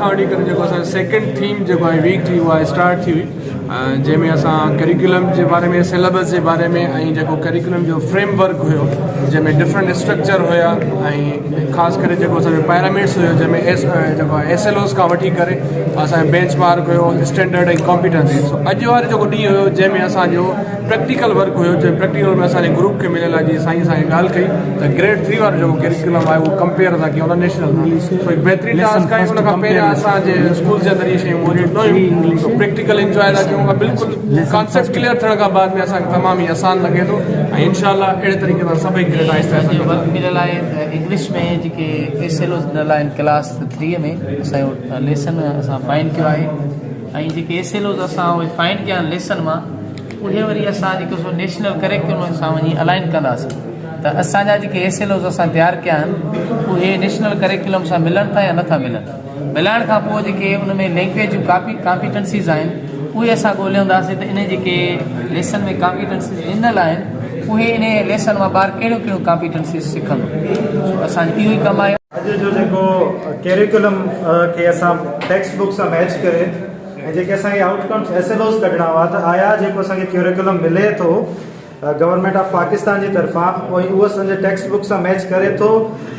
کان وٺي ڪري جيڪو اسان جو سيڪنڊ ٿيم جيڪو آهي ويڪ جي اها اسٽارٽ ٿي هئي جنهن ۾ اسان ڪريڪولم جي باري ۾ سليبس جي باري ۾ ۽ جيڪو ڪريڪولم جو فريم ورڪ هيو جنهن ۾ ڊفرنٽ اسٽرڪچر هيا ۽ خاص ڪري جيڪو اسان جو پيراميڊس هيو جنهن ۾ ايس جيڪو ايس ايل اوز کان وٺي ڪري اسان جو بينچ مارڪ هيو اسٽينڊرڊ ۽ ڪامپيٽنسي سو اڄ وارو جيڪو ڏينهن هيو جنهن ۾ اسان جو پريڪٽيڪل ورڪ هيو جنهن پريڪٽيڪل ۾ اسان جي گروپ کي مليل آهي جيئن سائين اسان کي ڳالهه ڪئي ته گريڊ ٿري وارو جيڪو ڪريڪولم آهي اهو ڪمپيئر اسان ڪيون ٿا نيشنل سان سو هڪ بهترين ٽاسڪ آهي ان کان پهريان اسان جي اسڪول جي اندر اهي شيون موجود نه هيون سو پريڪٽيڪل انجواء ٿا ڪيون بلڪل ڪانسيپٽ ڪليئر ٿيڻ کان بعد ۾ اسان کي تمام ئي آسان لڳي ٿو ۽ انشاء الله اهڙي طريقي سان سڀئي گريڊ آهستي آهستي اسان جو ورڪ مليل آهي ته انگلش ۾ جيڪي ايس ايل اوز ڏنل آهن ڪلاس ٿري ۾ اسان جو ليسن اسان فائنڊ ڪيو آهي ۽ جيڪي ايس ايل اوز اسان اهي فائنڊ ڪيا آهن ليسن مان اهي وري اسان جيڪو سو نيشنل ڪريڪيولم سان وڃي الائن ڪنداسين ته اسان جا جيڪي ايس ايل اوز اسان تيار ڪيا آهن اهي نيشنل ڪريڪيولم سان ملن ٿا يا نٿا ملن ملائڻ کان پوء جيڪي ان ۾ لينگويج جون ڪاپي ڪامپيٽنسيز آهن اهي اسان ڳولينداسين ته انهي جيڪي ليسن ۾ ڪامپيٽنسيز ڏنل آهن اهي انهي ليسن مان ٻار ڪهڙيون ڪهڙيون ڪامپيٽنسيز سکندو سو اسان جو اهو ئي ڪم آهي. اڄ جو جيڪو ڪيريڪولم کي اسان ٽيڪسٽ بڪ سان ميچ ڪري ۽ جيڪي اسان کي outcomes S L Os ڪڍڻا هئا ته آيا جيڪو اسان کي ڪيريڪولم ملي ٿو گورنمينٽ آف پاڪستان جي طرفان اهو اسان جي ٽيڪسٽ بڪ سان ميچ ڪري ٿو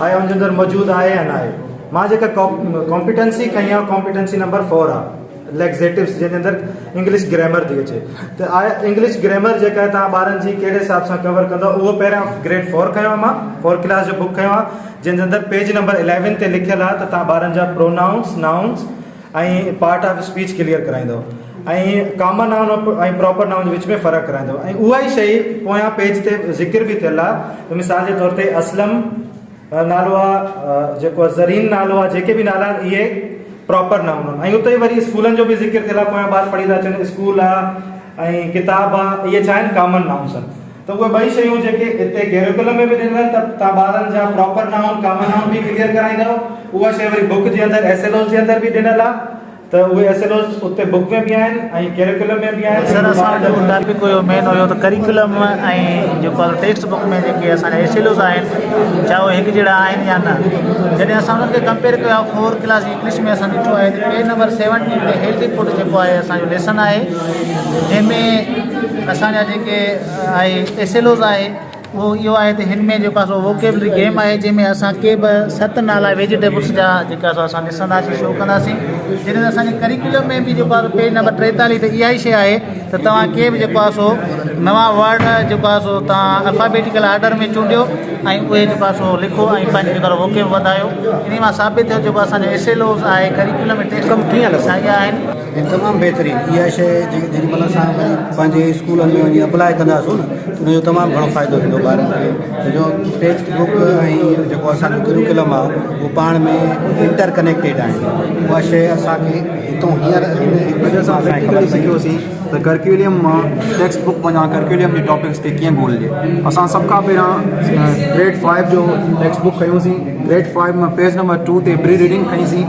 آيا ان جي اندر موجود آهي يا نه آهي مان جيڪا ڪامپيٽنسي کنئي آهي ڪامپيٽنسي نمبر فور آهي ليگزيٽوز جنهن جي اندر انگلش گرامر ٿي اچي ته آء انگلش گرامر جيڪا آهي توهان ٻارن جي ڪهڙي حساب سان ڪور ڪندو اهو پهريان گريڊ فور کنيو آهي مان فور ڪلاس جو بڪ کنيو آهي جنهن جي اندر پيج نمبر اليون تي لکيل آهي ته توهان ٻارن جا pronouns nouns ۽ part of speech clear ڪرائيندو ۽ common noun ۽ proper noun جي وچ ۾ فرق ڪرائيندو ۽ اها ئي شيء پويان پيج تي ذڪر به ٿيل آهي مثال جي طور تي اسلم نالو آ جيڪو زرين نالو آ جيڪي به نالا آهن اهي پراپر نائون آهن ۽ اتي وري اسڪولن جو به ذڪر ٿيل آ پويان ٻار پڙهي ٿا اچن اسڪول آ ۽ ڪتاب آ اهي ڇا آهن ڪامن نائونس آهن ته اهي ٻئي شيون جيڪي هتي ڪيريڪولم ۾ به ڏنل آهن ته تان ٻارن جا پراپر نائون ڪامن نائون به ڪليئر ڪرائيندؤ اها شي وري بڪ جي اندر ايس ايل اوز جي اندر به ڏنل آ ته اهي ايس ايل اوز اتي بڪ ۾ به آهن ۽ ڪيريڪولم ۾ به آهن. سر اسان جو ٽاپڪ هيو مين هيو ته ڪريڪولم ۽ جيڪو آهي ٽيڪسٽ بڪ ۾ جيڪي اسان جا ايس ايل اوز آهن ڇا اهي هڪ جهڙا آهن يا نه جڏهن اسان انهن کي ڪمپيئر ڪيو آهي فور ڪلاس جي انگلش ۾ اسان ڏٺو آهي ته پيج نمبر سيونٽين تي هيلدي فوڊ جيڪو آهي اسان جو ليسن آهي جنهن ۾ اسان جا جيڪي آهي ايس ايل اوز آهي اهو اهو آهي ته هن ۾ جيڪو آهي سو ووڪيبلري گيم آهي جنهن ۾ اسان ڪي به ست نالا ويجيٽيبلس جا جيڪا سو اسان ڏسنداسين شو ڪنداسين جڏهن ته اسان جي ڪريڪولم ۾ به جيڪو آهي پيج نمبر 43 تي اها ئي شيء آهي ته توهان ڪي به جيڪو آهي سو نوان ورڊ جيڪو آهي سو توهان الفابيٽيڪل آرڊر ۾ چونڊيو ۽ اهي جيڪو آهي سو لکو ۽ پنهنجو جيڪو آهي ووڪيب وڌايو انهي مان ثابت ٿيو جيڪو اسان جو ايس ايل اوز آهي ڪريڪولم ۽ ٽيڪسٽ بڪ ۾ ساڳيا آهن. ۽ تمام بهترين اها شيء جيڏي مهل اسان وري پنهنجي اسڪولن ۾ وڃي اپلاء ڪنداسون نه ته ان جو تمام گهڻو فائدو ٿيندو ٻارن کي ڇو جو ٽيڪسٽ بڪ ۽ جيڪو اسانجو ڪريڪولم آهي اهو پاڻ ۾ انٽر ڪنيڪٽيڊ آهن اها شيء اسانکي هتون هينئر هن اڄ اسان پريڪٽيڪلي سکيوسين ته ڪرڪيوليم مان ٽيڪسٽ بڪ منجهان ڪرڪيوليم جي ٽاپڪس کي ڪيئن ڳولجي اسان سڀ کان پهريان گريڊ فائيو جو ٽيڪسٽ بڪ کنيوسين گريڊ فائيو مان پيج نمبر ٽو تي پري ريڊنگ کنئيسين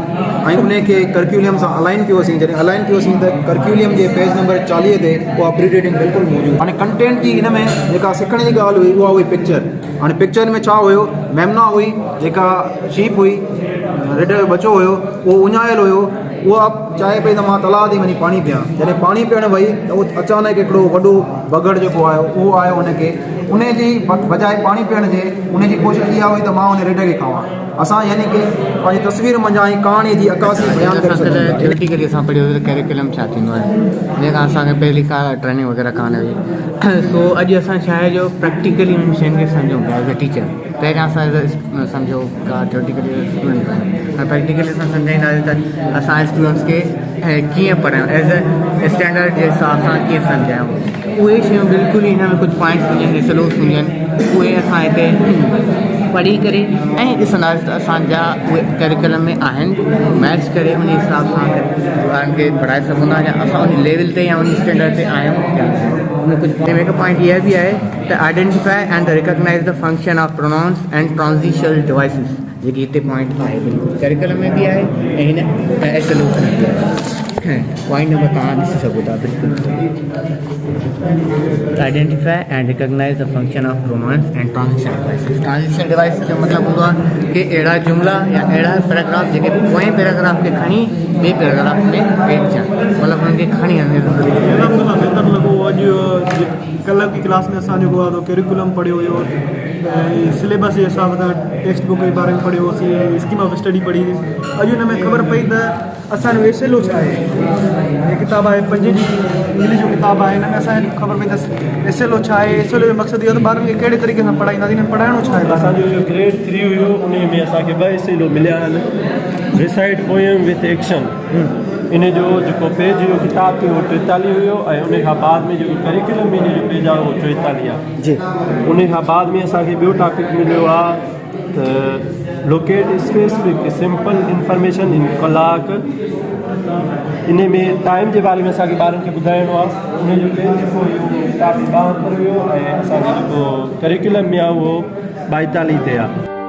۽ ان کي ڪرڪيوليم سان الائن ڪيوسين جڏهن الائن ڪيوسين ته ڪرڪيوليم جي پيج نمبر 40 تي اها پري ريڊنگ بلڪل موجود هاڻي ڪنٽينٽ جي هن ۾ جيڪا سکڻ جي ڳالهه هئي اها هئي پڪچر هاڻي پڪچر ۾ ڇا هيو ميمنا هئي جيڪا شيپ هئي رڍ جو ٻچو هيو اهو اڃايل هيو اها چاهي پئي ته مان تلاء تي وڃي پاڻي پيان جڏهن پاڻي پيئڻ وئي ته اچانڪ هڪڙو وڏو بگهڙ جيڪو آيو اهو آيو ان کي ان جي بجاء پاڻي پيئڻ جي ان جي ڪوشش اها هئي ته مان ان رڍ کي کاوان. اسان يعني ڪه پنهنجي تصوير منجهان ئي ڪهاڻيء جي عڪاسي بيان ڪري سگهون ٿا. ٿيوريٽيڪلي اسان پڙهيو هيو ته ڪريڪولم ڇا ٿيندو آهي جنهن کان اسان کي پهرين ڪا ٽريننگ وغيره ڪانه هئي سو اڄ اسان ڇا آهي جو پريڪٽيڪلي انهن شين کي سمجهون پيا ايز اي ٽيچر پهريان اسان ايز اي سمجهو ڪا ٿيوريٽيڪلي اسٽوڊنٽ آهيون هاڻي پريڪٽيڪلي اسان سمجهائينداسين ته اسان اسٽوڊنٽس کي ڪيئن پڙهايون ايز اي اسٽينڊرڊ جي حساب سان ڪيئن سمجهايون اهي شيون بلڪل ئي هن ۾ ڪجهه پوائنٽس هجن سلوڪس هجن اهي اسان هتي پڙهي ڪري ۽ ڏسنداسين ته اسان جا اهي ڪريڪولم ۾ آهن ميچ ڪري ان حساب سان ٻارن کي پڙهائي سگهون ٿا يا اسان ان ليول تي يا ان اسٽينڊرڊ تي آهيون يا نه ان ڪجهه هڪ پوائنٽ اها به آهي ته identify and recognise the function of pronouns and transitional devices جيڪي هتي پوائنٽ آهي بلڪل ڪريڪولم ۾ به آهي ۽ هن ايس ايل او ۾ به آهي. پوائنٽ نمبر توهان ڏسي سگهو ٿا بلڪل identify and recognise the function of pronouns and transition devices transition device جو مطلب هوندو آهي ڪي اهڙا جملا يا اهڙا پيراگراف جيڪي پوئين پيراگراف کي کڻي ٻئي پيراگراف ۾ ايڊ ٿين مطلب انهن کي کڻي الحمدلله بهتر لڳو اڄ ڪلهه جي ڪلاس ۾ اسان جيڪو آهي ڪريڪولم پڙهيو هيو ۽ سليبس جي حساب سان ٽيڪسٽ بڪ جي باري ۾ پڙهيو هوسين ۽ اسڪيم آف اسٽڊي پڙهي اڄ ان ۾ خبر پئي ته اسان جو ايس ايل او ڇا آهي هي ڪتاب آهي پنجين جي انگلش جو ڪتاب آهي هن ۾ اسان کي خبر پئي ته ايس ايل او ڇا آهي ايس ايل او جو مقصد اهو آهي ته ٻارن کي ڪهڙي طريقي سان پڙهائينداسين ۽ پڙهائڻو ڇا آهي اسان جو اهو گريڊ ٿري هيو انهي ۾ اسان کي ٻه ايس ايل او مليا آهن ريسائيٽ پوئم وٿ ايڪشن ان جو جيڪو پيج هيو ڪتاب تي اهو 43 هيو ۽ ان کان بعد ۾ جيڪو ڪريڪولم ۾ ان جو پيج آهي اهو 44 آهي جي ان کان بعد ۾ اسان کي ٻيو ٽاپڪ مليو آهي ته locate specific simple information in clock in ۾ time جي باري ۾ اسان کي ٻارن کي ٻڌائڻو آهي ان جو پيج جيڪو هيو اهو ڪتاب ۾ 72 هيو ۽ اسان جي جيڪو ڪريڪولم ۾ آهي اهو 42 تي آهي.